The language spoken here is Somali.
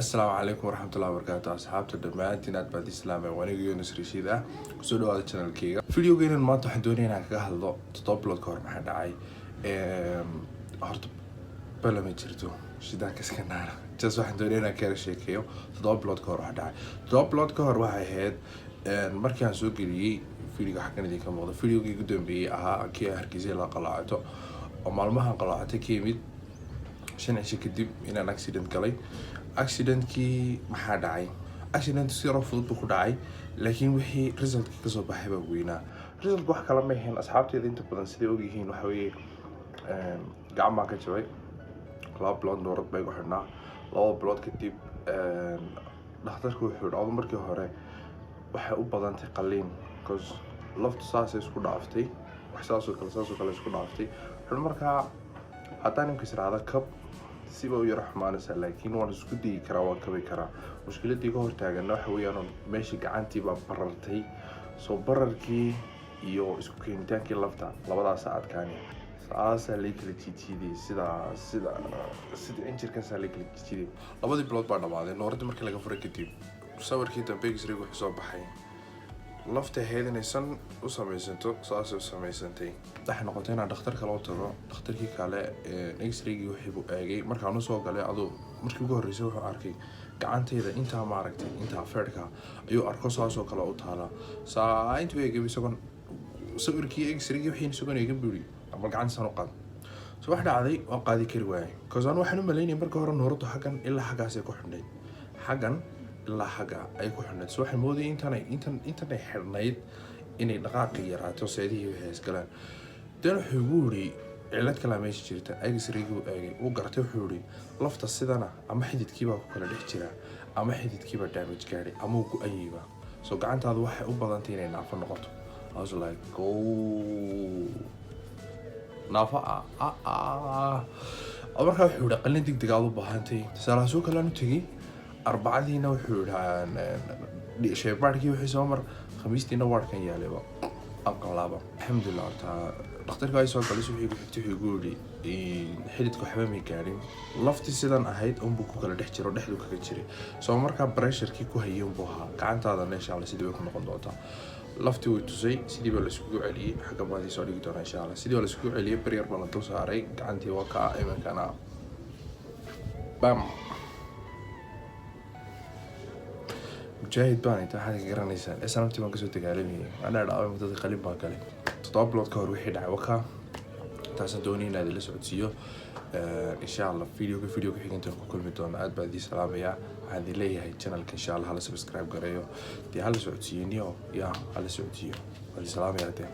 Asalaamu calaykum waraxmatullahi wabarakaatu, asxaabta dhammaantiin aad baad islaamay. Waa aniga Yunus Rashiid ah, kusoo dhawaada channelkeyga. Videogeenan maanta waxaan doonaya inaan kaga hadlo 7 bilood ka hor maxaa dhacay. Horta bala ma jirto, shidaanka iska naara. Just waxaan doonaya inaan kaga sheekeeyo 7 bilood ka hor waxa dhacay. 7 bilood ka hor waxay ahayd markii aan soo geliyey videoga xaggan idinka muuqda, videogii ugu dambeeyey ahaa kii Hargeysa la qalaacato oo maalmahan qalaacatay ka yimid 5 cisho kadib inaan accident galay. Accidentkii maxaa dhacay? Accident si yaroo fudud buu ku dhacay, laakiin wixii resultkii kasoo baxay baa weynaa. Result wax kala ma ahayn, asxaabteeda inta badan siday ogyihiin, waxa weeye gacan baan ka jabay. 2 bilood noorad baa igu xidhnaa. 2 bilood kadib dhakhtarku wuxuu dhacdo markii hore waxay u badantay qaliin, because laftu saasay isku dhaaftay, wax saasoo kale, saasoo kale isku dhaaftay. Wuxuu markaa haddaan imka israacda kab siba u yaro xumaanaysaa, laakiin waan isku dayi karaa, waan kabi karaa. Mushkiladii ka hortaagana waxa weeyaan meeshii gacantii baa barartay, soo bararkii iyo isku keenitaankii lafta labadaasa adkaani. Saasaa lay kala jiijiiday, sida injirkaasaa lay kala jiijiiday. 2dii bilood baa dhamaaday. Nooradii markii laga furay kadib, sawirkii dambe x-ray wuxuu soo baxay lafta ahayd inaysan u samaysanto, saasay u samaysantay. Waxay noqotay inaan dhakhtar kale u tago. Dhakhtarkii kale x-raygii wixii buu eegay. Markaan usoo galay, aduu markii ugu horreysay wuxuu arkay gacantayda intaa, maaragtay, intaa feerhka ayuu arko, saasoo kale u taala. Saa intuu eegay, isagoon sawirkii x-raygii wixii isagoon eegin buu yidhi, "Bal gacantiisaan u qaad." So wax dhacday waan qaadi kari waayay, because anu waxaan u malaynayay marka hore nuuraddu xaggan ilaa xaggaasay ku xidhnayd, xaggan ilaa xagga ay ku xidhnayd. So waxaan moodayay intanay intan intanay xidhnayd inay dhaqaaqi yaraato, seedihii waxay isgalaan. Dan wuxuu igu yidhi cilad kalaa meesha jirta. X-raygii eegay, wuu gartay. Wuxuu yihi lafta sidana ama xididkiibaa ku kala dhex jira, ama xididkiibaa damage gaadhay, ama uu go-anyeyba, so gacantaadu waxay u badantay inay naafo noqoto. I was like, "Oh, naafo ah ah ah." Markaa wuxuu yihi qalin deg deg aad u baahantay. Tusaalahaasoo kale aan u tegey Arbacadiina, wuxuu yihi shaybaadhkii wixii soo mar, Khamiistiina waarkan yaalayba aqalaaba. Alxamdulilah, horta dhakhtarka ay soo galay subaxii ku xigtay wuxuu igu yidhi xididka waxba may gaadhin, laftii sidan ahayd unbuu ku kala dhex jiro, dhexdu kaga jiray. Soo markaa pressurekii ku hayay unbuu ahaa. Gacantaadana insha Allah sidii bay ku noqon doontaa. Laftii way tusay, sidii baa laiskugu celiyey. Xagga baadii soo dhigi doonaa insha Allah. Sidii baa laiskugu celiyey, baryar baa la dul saaray gacantii. Waa kaa iminkana bam mujaahid baan inta waxaad ka garanaysaan SNMT baan kasoo dagaalamayay. Anaa dhaaway muddada, qalin baan galay. 7 bilood ka hor wixii dhacay wakaa. Taasaan doonaya inaad ila socodsiiyo. Insha Allah videoga xigantaan ku kulmi doono. Aad baan idiin salaamayaa. Waxaan idin leeyahay channelka insha Allah hala subscribe gareeyo, dee hala socodsiiyo niyo, ya hala socodsiiyo. Waan idin salaamayaa dee.